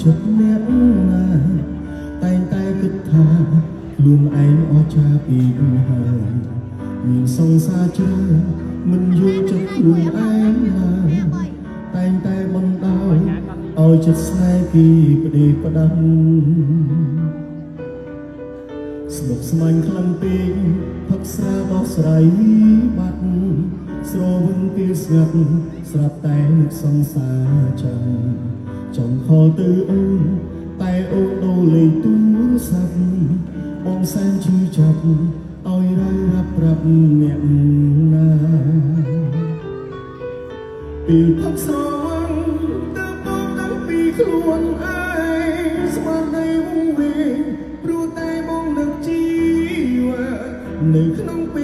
ចិត្តអ្នកណាតែងតែគិតថាខ្លួនឯងអស្ចារ្យពីហើយមានសង្សារច្រើនមិនយល់ចិត្តខ្លួនឯងឡើយតែងតែបណ្ដោយឲ្យចិត្តស្នេហ៍ពីប្តីផ្ដាំ ស្មុគស្មាញខ្លាំងពេកផឹកស្រាដោះស្រាយវិបត្តិស្រវឹងពេលស្ងាត់ស្រាប់តែនឹកសង្សារចាំចង់ខលទៅអូនតែអូនដូរលេខទូរស័ព្ទបងសែនឈឺចាប់ឲ្យរាយរាប់ប្រាប់អ្នកណា ពេលផឹកស្រវឹងទៅបងដឹងពីខ្លួនឯងស្មារតីវង្វេងព្រោះតែបងនឹកជីវ៉ានៅក្នុងពេល